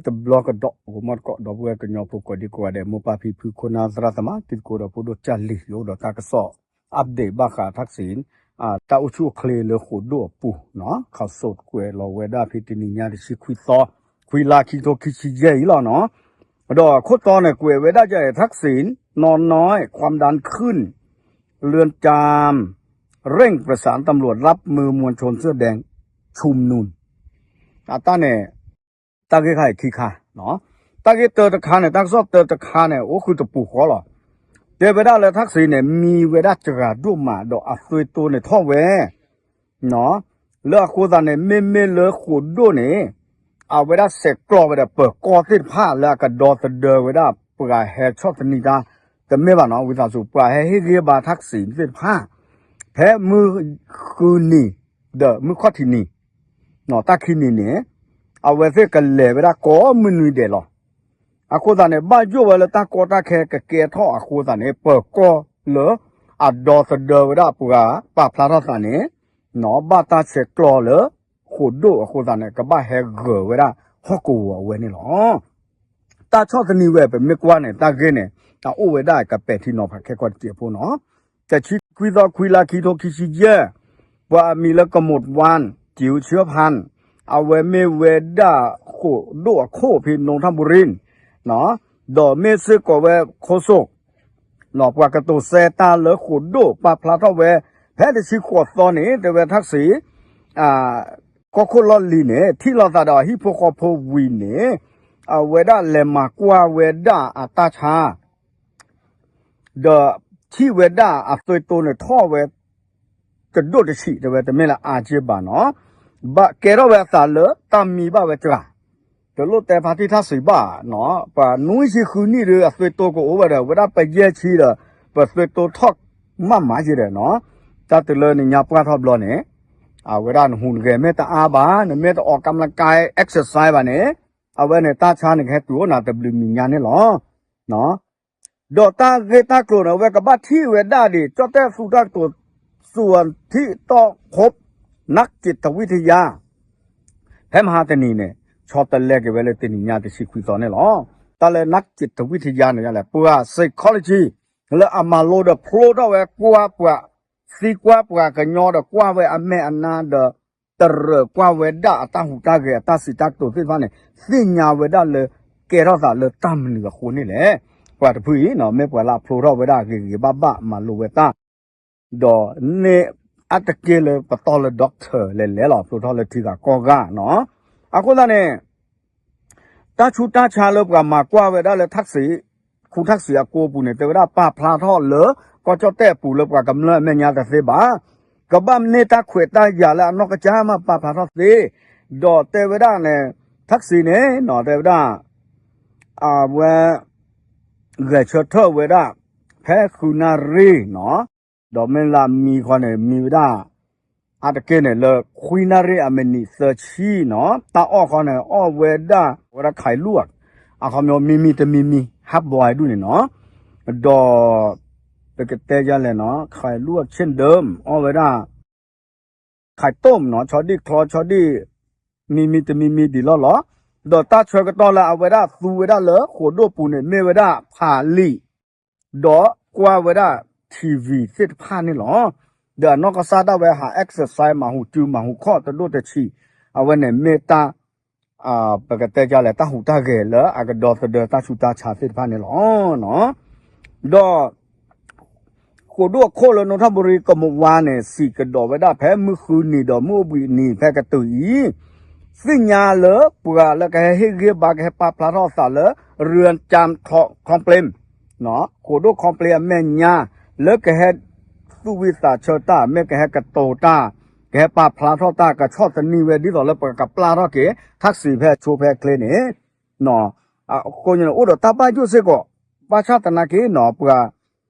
တဘျီကဒီး ဂီၤမီၢ်တကိး ဒီပုၢ်ဝဲၢ်ကညီဖိကိးဒံကိးဂၤဒဲး မိၢ်ပၢ်ဖံဖု ခိၣ်နၢ်သရၣ်သမါ တံၤသကိးဒီးဖိဒိၣ်ကၢ်လံၤ ယအိၣ်ဒီးတၢ်ကစီၣ် update ဘၣ်ဃး ထၢၣ်စံ တၢ်အိၣ်ဆူၣ်အိၣ်ချ့လၢဃိာ်ဒိၣ်အပူၤနီၤ ခးစိးကွဲးလီၤဝဲဒၣ်ဖဲတနံၤညါတဆံခွံသီ ခွံလါခံကထိခံဆံယဲၢ်အံၤလီၤနီၤ. ဒီးခိၣ်တီန့ၣ် ကွဲးဝဲဒၣ် ထၢၣ်စံ นอนน้อย ความดันขึ้น เรือนจำ เร่งประสานตำรวจรับมือมวลชนเสื้อแดงชุมนุม အတၢ်န့ၣ် တၢ်ဂ့ၢ်ခါအံၤခံခါ, တၢ်ဂ့ၢ်တၢတခါန့ၣ် တၢ်ကစီၣ်တၢတခါန့ၣ် အိၣ်ဃုာ်တပူၤဃီလီၤ. တဲဝဲဒၣ်လၢထၢၣ်စံန့ၣ် မံဝဲဒၣ်စှၤဒိၣ်မးဒီးအသွံၣ်တိၢ်န့ၣ်ထီၣ်ဝဲ လၢအဃိသတးန့ၣ် မ့မ့ၢ်လၢဃိာ်ဒိၣ်န့ၣ် အဝဲဒၣ်ဆဲးကျိးဝဲဒီးပၢၤကီၢ်သ့ၣ်တဖၣ်လၢအကဒီသဒၢဝဲဒၣ်ပှၤဟဲဆီၣ်သနံးတၢ် တမ့ၢ်ဘၣ်နီၤ ဝံသးစူၤ ပှၤဟဲဟ့ၣ်ဂံၢ်ဘါထၢၣ်စံသ့ၣ်တဖၣ် ဖဲမုၢ်ဃုနံၤ ဒီးမုၢ်ခီၣ်ထံးနံၤ တၢ်ခံနံၤန့ၣ် အဝဲသ့ၣ်ကလဲၤဝဲဒၣ်ကိးမုၢ်နွံဒဲးလီၤ. အဃိသတးန့ၣ် ဘၣ်ယိၣ်ဝဲလၢတၢ်ကီတၢ်ခဲကကဲထီၣ်အဃိသတးန့ၣ် ပၢၤကီၢ်လၢအဒီသဒၢဝဲဒၣ်ပှၤပာ်ဖျါထီၣ်သးန့ၣ် ဘၣ်တၢ်ဆဲးကျိးလၢဃိာ်ဒိၣ်အဃိသတးန့ၣ် ကဘၣ်ဟဲဂၢၤဝဲဒၣ်ဟီၣ်ကဝီၤအဝဲန့ၣ်လီၤ. တၢ်ဆီၣ်သနံးဝဲ ပမ့ၢ်ကွၢ်န့ၣ် တၢ်ဂ့ၢ်န့ၣ် အအိၣ်ဝဲဒၣ်ကပဲာ်ထံနီၤဖးခဲကိာ်တစဲးဖိနီၤ. တဆံခွံသီ ခွံလါ ခံကထိခံဆံယဲၢ် ပှၤအမံၤလၢ ကမူးဝၣ် จิ๋วเชื้อพันธุ์ အဝဲမ့ၢ်ဝဲဒၣ်ဃိာ်ဒိၣ်အခိၣ်ဖဲ นนทบุรี ဒီးမ့ၢ်စ့ၢ်ကီးဝဲခိၣ်စိ ပှၤကတိၤစဲတၢ်လၢဃိာ်ဒိၣ်ပာ်ဖျါထီၣ်ဝဲ ဖဲတဆံဃိးသီန့ၣ် တဲဝဲထၢၣ်စံ ကီၢ်ခိၣ်လီၢ်လံၤန့ၣ် ထံၣ်လိာ်သးဒီးအဟံၣ်ဖိဃီဖိဝံၤန့ၣ် အဝဲဒၣ်လဲၤမၤကွၢ်ဝဲဒၣ်အတၢ်ဆါ ဒီးထံၣ်ဝဲဒၣ်အသွံၣ်တိၢ်န့ၣ်ထီၣ်ဝဲ တဒိၣ်တဆံး တဲဝဲတမ့ၢ်လၢအါက့ဘၣ်နီၤ, ဘၣ်ကဲထီၣ်ဝဲအသးလၢတၢ်မံဘၣ်ဝဲစှၤ, တလိၣ်တဲဖါတံၢ်ထၢၣ်စံးဘၣ်နီၤ, ပှၤနွံဆံဃုနံၣ်ဒီးအသွံၣ်တိၢ်ကအိၣ်ဝဲဒီး ဝဲဒၣ်ပယဲၢ်ဆံဒီး ပသွံၣ်တိၢ်ထီၣ်မးမးက့ဒီးနီၤ, တၢ်တုၤလၢနညါပှၢ်ထီၣ်ဘျီန့ၣ် အဝဲဒၣ်နဟူးနဂဲၤမ့ၢ်တအါဘၣ် နမ့ၢ်တအီၣ်ကၣ်လကၢ် exercise ဘၣ်န့ၣ် အဝဲန့ၣ်တၢ်ဆါန့ၣ်ကဟဲတုၤအိၣ်နၤတဘျုးမံၤညါန့ၣ်လီၤ. ဒီးတၢ်ဂ့ၢ်တၢ်ကျိၤန့ၣ် အဝဲကဘၣ်ထံၣ်ဝဲဒၣ်ဒံး ကၠီၣ်တဲၣ်သူတၢ်ကတိၤ သူအထံၣ်တီၢ်ခိး นักจิตวิทยา ဖဲမဟါတနံၤန့ၣ် ဆီတလဲက့ၤဝဲလၢတနံၤညါတဆံခွံသီန့ၣ်လီၤ. တၢ်လၢ นักจิตวิทยา န့ၣ်လဲၣ် ပှၤ psychology လၢအမၤလိဒီးဖျိထီၣ်ဝဲကွၢ်ပှၤ သံကွၢ်ပှၤကညီဒီးကွၢ်ဝဲအမဲာ်အနါဒီး တရၢၣ်ကွၢ်ဝဲဒၣ်အတၢ်ဟူးတၢ်ဂဲၤအတၢ်စံးတၢ်ကတိၤသ့ၣ်တဖၣ်န့ၣ် သ့ၣ်ညါဝဲဒၣ်လၢကဲထီၣ်သးလၢတၢ်မနုၤအဃိန့ၣ်လဲၣ်. ပှၤတဖုအံၤနီၤ မ့ၢ်ပှၤလၢအဖျိထီၣ်ဝဲဒၣ်ဂ့ၤဂ့ၤဘၣ်ဘၣ်မၤလိဝဲတၢ် ဒီးန့ၢ်အတက့ၢ်လၢပတီၢ်လၢ doctor လဲၤလဲၤလီၤ ဖျိထီၣ်လၢထံဂၤကီၢ်ဂၤနီၤ. အဃိသတးန့ၣ် တၢ်ဆူးတၢ်ဆါလၢပှၤမၤကွၢ်ဝဲဒၣ်လၢထၢၣ်စံ ခူထၢၣ်စံအကိပူၤန့ၣ် တဲဝဲဒၣ်ပာ်ဖျါထီၣ်လၢ ကီၢ်ကၠီၣ်တဲၣ်အပူၤလၢပှၤကမျၢၢ်အမဲာ်ညါတသ့ဘၣ်. ကဘၣ်န့ၢ်တၢ်ခွဲးတၢ်ယာ်လၢအနီၢ်ကစၢ်မးပာ်ဖျါထီၣ်သ့, ဒီးတဲဝဲဒၣ်န့ၣ် ထၢၣ်စံန့ၣ်နီၤ တဲဝဲဒၣ် အဝဲ ဂဲၤဆၢထၢၣ်ဝဲဒၣ် ဖဲဃုနၣ်ရံၣ်နီၤ, ဒီးမ့ၢ်လၢအမံဃီန့ၣ် မံဝဲဒၣ် အါတက့ၢ်န့ၣ်လၢ ခွံနၣ်ရံၣ်အမံးနံးသၢဆံနီၤ, တၢ်အီၣ်ဃီန့ၣ် အီၣ်ဝဲဒၣ် ဝဲဒၣ်ခးလူၢ် အခီပညီမံမံတမံမံ ဟးဘွဲဒူၣ်န့ၣ်နီၤ, ဒီး ပကတဲယလဲၣ်နီၤ ခးလူၢ်ဆ့ၣ်ဒၢ အီၣ်ဝဲဒၣ် ခးတိၢ်နီၤ ဆီဒံၣ်ချီဆီဒံၣ် မံမံတမံမံဒံးလီၤလီၤ. ဒီးတၢ်ဆၢကတီၢ်လၢအဝဲဒၣ်သူဝဲဒၣ်လၢဃိာ်ဒိၣ်ပူၤန့ၣ် မ့ၢ်ဝဲဒၣ်ဖးလံာ် ဒီးကွၢ်ဝဲဒၣ် ထံၣ်ဝံၤ သ့ၣ်တဖၣ်န့ၣ်လီၤ. ဒီးအနီၢ်ကစၢ်ဒၣ်ဝဲဟး exercise မၤဟူးစုမၤဟူးခီၣ်တဒိၣ်တဆံး, အဝဲန့ၣ်မ့ၢ်တၢ် ပကတဲဒ်လဲၣ် တၢ်ဟူးတၢ်ဂဲၤလၢအကဒီသဒၢတၢ်ဆူးတၢ်ဆါသ့ၣ်တဖၣ်န့ၣ်လီၤ. ဒီး ဃိာ်ဒိၣ်အခိၣ်လၢ နူထၣ်ဘူရံ ကမဝါန့ၣ် စံးကဒီးဝဲဒၣ်ဖဲမုၢ်ဃုနံၤဒီးမုၢ်အိၣ်ဘှံးနံၤဖဲကတုၤအံၤ, သ့ၣ်ညါလၢပှၤလၢကဟဲဟ့ၣ်ဂံၢ်ဘါကဟဲပာ်ဖျါထီၣ်သးလၢ เรือนจำ คลองเปรม ဃိာ်ဒိၣ်ခီပျ့အမဲာ်ညါ လၢကဟဲသူၣ်ဝံသးဆၢတၢ် မ့ၢ်ကဟဲကတိၤတၢ် ကဟဲပာ်ဖျါထီၣ်တၢ် ကဆီၣ်သနံးဝဲဒ်သိးလၢပကပျၢ်ထီၣ်က့ၤ ထၢၣ်စံးဖဲအဆိဖဲအချ့န့ၣ် အဃိန့ၣ် အိၣ်ဒီးတၢ်ဘၣ်ယိၣ်စ့ၢ်ကီး ဘၣ်ဆၣ်သနာ်က့နီၤ ပှၤ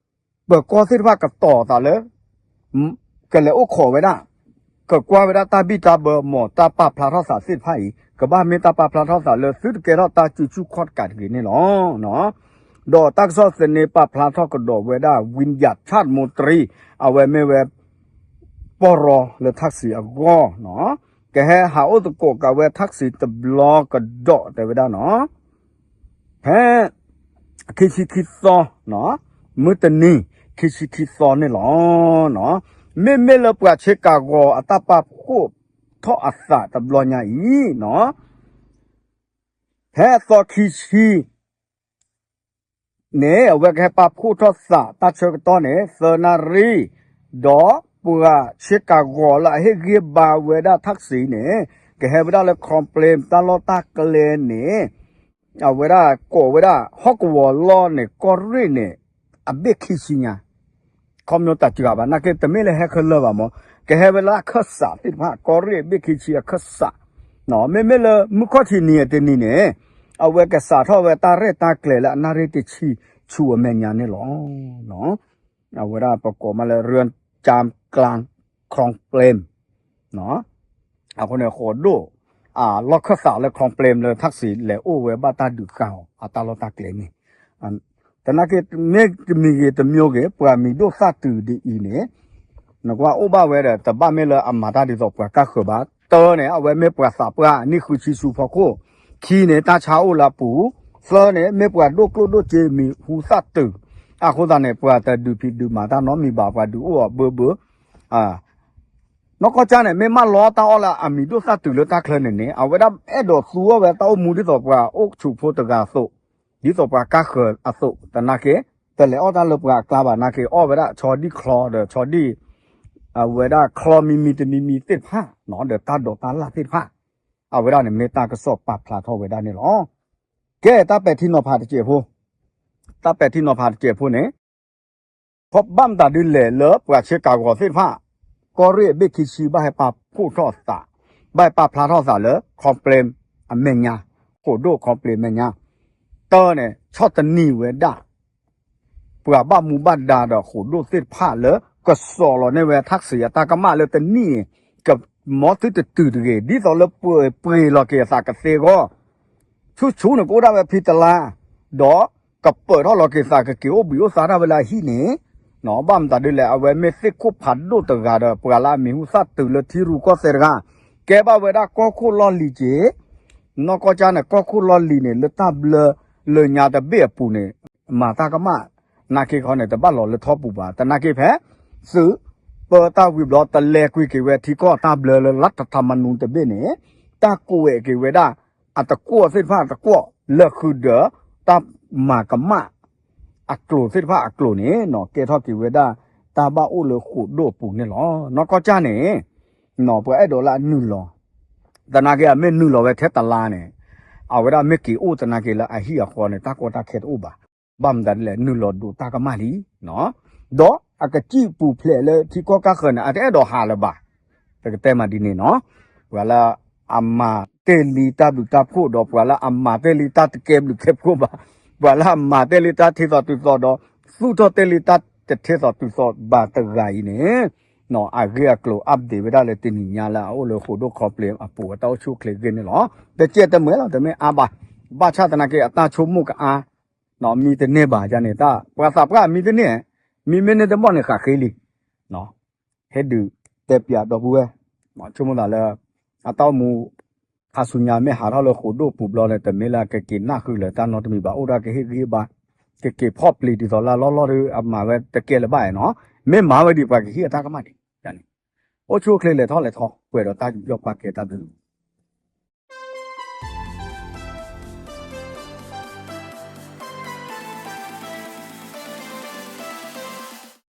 ပၢၤကီၢ်သ့ၣ်တဖၣ်ကတီၤသးလၢ ကလဲၤအိၣ်ခိးဝဲဒၣ် ကကွၢ်ဝဲဒၣ်တၢ်ဘံၣ်တၢ်ဘၢ မ်တၢ်ပာ်ဖျါထီၣ်သးသ့ၣ်တဖၣ်အံၤ ကဘၣ်မ့ၢ်တၢ်ပာ်ဖျါထီၣ်သးလၢသုတကဲထီၣ်တၢ်စုဆူၣ်ခီၣ်တကးတဂ့ၤန့ၣ်လီၤ. ဒီးတၢ်ကစီၣ်သန့ပာ်ဖျါထီၣ်ကဒီးဝဲဒၣ် ဝံယၣ် ဆၣ်မူတရံ အဝဲမ့ၢ်ဝဲ ပီၢ်ရီလၢထၢၣ်စံးအဂီၢ်နီၤ, ကဟဲဟးအိၣ်သကိးကးဝဲထၣ်စံးတဘျီကဒီးတဲဝဲဒၣ်နီၤ. ဖဲ ခံဆံခံသီ မုၢ်တနံၤ ခံဆံခံသီန့ၣ်လီၤ. မ့မ့ၢ်လၢပှၤဆ့ကၤဂီၤအတၢ်ပာ်ဖှိၣ်ထီၣ်အသးတဘျီညါအံၤနီၤ, ဖဲအသီခံဆံ န့ၣ် အဝဲကဟဲပာ်ဖှိၣ်ထီၣ်သးတၢ်ဆၢကတီၢ်န့ၣ် သၢနၣ်ရံၣ်, ဒီးပှၤဆ့ကၤဂီၤလၢအဟ့ၣ်ဂံၢ်ဘါဝဲဒၣ်ထၣ်စံးန့ၣ် ကဟဲဝဲဒၣ်လၢ complain တၢ်လီၢ်တၢ်ကျဲန့ၣ် အဝဲဒၣ်ကိးဝဲဒၣ် ဟီၣ်ကဝီၤလီၢ်န့ၣ် ကီၢ်ရ့ၣ်န့ၣ် အဘ့ၣ်ခံဆံညါ ခီပညီတစှၤဘၣ် နာ်က့ တမ့ၢ်လၢဟဲခဲလၢာ်ဘၣ်မး, ကဟဲဝဲလၢအခၢၣ်စးသ့ၣ်တဖၣ် ကီၢ်ရ့ၣ်ဘ့ၣ်ခံဆံအခၢၣ်စး, မ့မ့ၢ်လၢမုၢ်ခီၣ်ထံးနံၤအတနံၤန့ၣ် အဝဲကစးထီၣ်ဝဲတၢ်ရဲၣ်တၢ်ကျဲၤလၢအနၣ်ရံၣ်တဆံဆူအမဲာ်ညါန့ၣ်လီၤ. အဝဲဒၣ်ပကိးမးလၢ ရၢၢ်ကၠၢကၠၢ complain အဃိန့ၣ် ဃိးဒိၣ် အလီၢ်ခၢၣ်သးလၢ complain လၢထၣ်စံးလဲၤအိၣ်ဝဲဘၣ်တၢ်ဒုးဃာ်အီၤ အတၢ်လီၢ်တၢ်ကျဲန့ၣ်, သနာ်က့ မ့ၢ်တမံၤဂ့ၤတမံၤဂ့ၤ ပှၤမံၤဒိၣ်သၣ်တုၤဒ်အံၤန့ၣ် နကွၢ်အိၣ်ဘၣ်ဝဲဒီး တဘၣ်မ့ၢ်လၢအမၤတၢ်ဒ်သိးပှၤကါဃၢၤဘၣ်. တၢန့ၣ် အဝဲမ့ၢ်ပှၤသးပှၢ်နံၣ်ဃုဆံဆူဖီခိၣ်, ခံန့ၣ် တၢ်ဆါအိၣ်လၢအပူၤ, သၢန့ၣ် မ့ၢ်ပှၤဒိၣ်ကျိၣ်ဒိၣ်စ့မံၤဟူသၣ်တုၤ, အဃိသတးန့ၣ် ပှၤတဒုးဖံးဒုးမၤတၢ်နီတမံၤဘၣ် ပှၤဒုးအိၣ်အီၤဘၢဘၢ နီၢ်ကီၢ်ကၠၢန့ၣ် မ့ၢ်မၢလီတၢ်အီၣ်လၢအမံၤဒိၣ်သၣ်တုၤလၢတၢ်ချၢန့ၣ်န့ၣ် အဝဲဒၣ်အဲၣ်ဒိးသူအီၣ်ဝဲတၢ်အိၣ်မူဒ်သိးပှၤအိၣ်ဆူၣ်ဖိတဂၤအသိး, ဒ်သိးပှၤကါဃၢၤအသိး, သနာ်က့ တလဲၤအီၣ်တၢ်လၢပှၤအကျါဘၣ် နာ်က့ အီၣ်ဝဲဒၣ်ဆီဒံၣ်ချီဒီးဆီဒံၣ် အဝဲဒၣ်ချီမံၤမံၤတမံၤမံၤသ့ၣ်တဖၣ်, ဒီးတၢ်ဒိးတၢ်လၣ်သ့ၣ်တဖၣ်, အဝဲဒၣ်န့ၣ်မ့ၢ်တၢ်ကစီၣ်ပာ်ဖျါထီၣ်ဝဲဒၣ်န့ၣ်လီၤ. ကဲ တၢ်ပဲာ်ထံနီၤဖးတစဲးဖိ, တၢ်ပဲာ်ထံနီၤဖးတစဲးဖိန့ၣ် ခီဘၣ်မတၤဒ်လဲၣ်လၢပှၤဆ့ကၤဂီၤသ့ၣ်တဖၣ် ကီၢ်ရ့ၣ်အဘ့ၣ်ခံဆံဘၣ်ဟဲပာ်ဖှိၣ်ထီၣ်သး, ဘၣ်ဟဲပာ်ဖျါထီၣ်သးလၢ complain အမဲာ်ညါ, ဃိာ်ဒိၣ် complain အမဲာ်ညါ, တၢန့ၣ် ဆီၣ်တနံၤဝဲဒၣ် ပှၤဘၣ်မူဘၣ်ဒါဒီးဃိာ်ဒိၣ်သ့ၣ်တဖၣ်လၢ ကစိာ်လီၤန့ၢ်ဝဲထၣ်စံးအတၢ်ကမၣ်လၢတနံၣ်န့ၣ် ကမီသုတတုၤတဂ့ၤ ဒ်သိးလၢပှ့ၤလီၤက့ၤအသးကသ့အဂီၢ် ဆူၣ်ဆူၣ်န့ၣ် ကအိၣ်ဒၣ်ဝဲဖံတလါ, ဒီးကပၢၤထီၣ်လီၤက့ၤသး ကက့ၤအိၣ်ဘှံးအိၣ်သါတၢ်ဝဲလၢအဟံၣ်န့ၣ်, ဘၣ်မတၤဒ်လဲၣ် အဝဲမ့ၢ်သ့ၣ်ခိၣ်ဖးဒိၣ်တဂၤဒီး ပှၤလၢအမံၤဟူသၣ်တုၤလၢထံရူၢ်ကီၢ်သဲးတဂၤ, ကဲဘၣ်ဝဲဒၣ်ကီၢ်ခိၣ်လီၢ်လံၤက့ၤ, နီၢ်ကီၢ်ကၠၢန့ၣ် ကီၢ်ခိၣ်လီၢ်လံၤန့ၣ် လၢတၢ်ဘျၢလၢညါတဘ့ၣ်အပူၤန့ၣ် မၤတၢ်ကမၣ် နာ်က့ခီန့ၣ် တဘၣ်လီၤလၢထီပူၤဘၣ်. သနာ်က့ဖဲ သုးပၢတၢ်ဝံၤဘျီ တလဲၤကွံာ်က့ၤဝဲထံကီၢ်တၢ်ဘျၢလၢလါတထးမနူတဘ့ၣ်န့ၣ် တၢ်ကွဲးက့ၤဝဲဒၣ် အတကွီၣ်သ့ၣ်တဖၣ်တကွီၣ် လၢဃုာ်ဒီး တၢ်မၤကမၣ် အကျိၤသ့ၣ်တဖၣ်အကျိၤန့ၣ် ကဲထီၣ်က့ၤဝဲဒၣ် တၢ်ဘၣ်အိၣ်လၢဃိာ်ဒိၣ်အပူၤန့ၣ်လီၤ. နီၢ်ကီၢ်ကၠၢန့ၣ် ပှၤအဲၣ်ဒိးလၢအနုာ်လီၤ သနာ်က့အမ့ၢ်နုာ်လီၤဝဲထဲတလါန့ၣ် အဝဲဒၣ်မ့ၢ်က့ၤအိၣ်သနာ်က့လၢအဟံၣ်အဃီန့ၣ် တၢ်ကီတၢ်ခဲတအိၣ်ဘၣ်. ဘၣ်မတၤဒ်လဲၣ် နုာ်လီၤဒိးတၢ်ကမၣ်လံ, ဒီးအကစံၣ်ပူၤဖျဲးလၢထံကီၢ်ကၢ်ဃၢၤန့ၣ် အတအဲၣ်ဒိးဟးလၢၤဘၣ်. ပကတဲမးဒ်န့ၣ်နီၤ, ပှၤလၢအမၤတ့ၢ်လံတၢ်ဘျုးတၢ်ဖှိၣ်ဒီး ပှၤလၢအမၤတ့ၢ်လံတၢ်တကဲဘျုးကဲဖှိၣ်ဘၣ်, ပှၤလၢအမၤတ့ၢ်လံတၢ်ထဲသိးတုၤသိးဒီး သူၣ်ထီၣ်တ့ၢ်လံတၢ်တထဲသိးတုၤသိးဘၣ်တဂၤအံၤန့ၣ် အဂ့ၢ်အကျိၤ update ဝဲဒၣ်လၢတနံၤညါလၢအအိၣ်လၢဃိာ်ဒိၣ်ခီပျ့အပူၤ အတၢ်အိၣ်ဆူၣ်အိၣ်ချ့အဂ့ၢ်န့ၣ်လီၤ. တကဲတမံၤလီၤ တမ့ၢ်အါဘၣ်. ဘၣ်ဆၣ်သနာ်က့ အတၢ်ဆိကမိၣ်ကအါ, မံတန့ၢ်ဘၣ်ယၤန့ၣ် တၢ်ပှၤသးပှၢ်မံတန့ၢ်, မံမ့ၢ်န့ၢ်တဘျီန့ၣ် ဃးဃ့လံ ဟဲဒုးတဲပၠးဒီပုၢ်ဝဲၢ်, ဆိကမိၣ်သးလၢ အတၢ်အိၣ်မူ ခါဆူညါမ့ၢ်ဟးထီၣ်လၢဃိာ်ဒိၣ်ပူၤဘျီန့ၣ် တမ့ၢ်လၢကက့ၤနၢ်ဃုာ်လၢတၢ်နီတမံၤဘၣ် အိၣ်ဒၣ်ကဟ့ၣ်ဂံၢ်ဘါ, ကက့ၤဖီၣ်ပျံၤဒ်သိးလၢလီၢ်လီၢ်ဒီး အမၤဝဲတကဲလၢၤဘၣ်နီၤ, မ့ၢ်မၤဝဲဒ်ပှၤကဟ့ၣ်အတၢ်ကမၣ်ဒံးန့ၣ်, အိၣ်ဆူၣ်အိၣ်ချ့လဲၤထီၣ်လဲၤထီ ပှဲၤဒီးတၢ်ယူးယီၣ်ပာ်ကဲတၢ်ဘျုး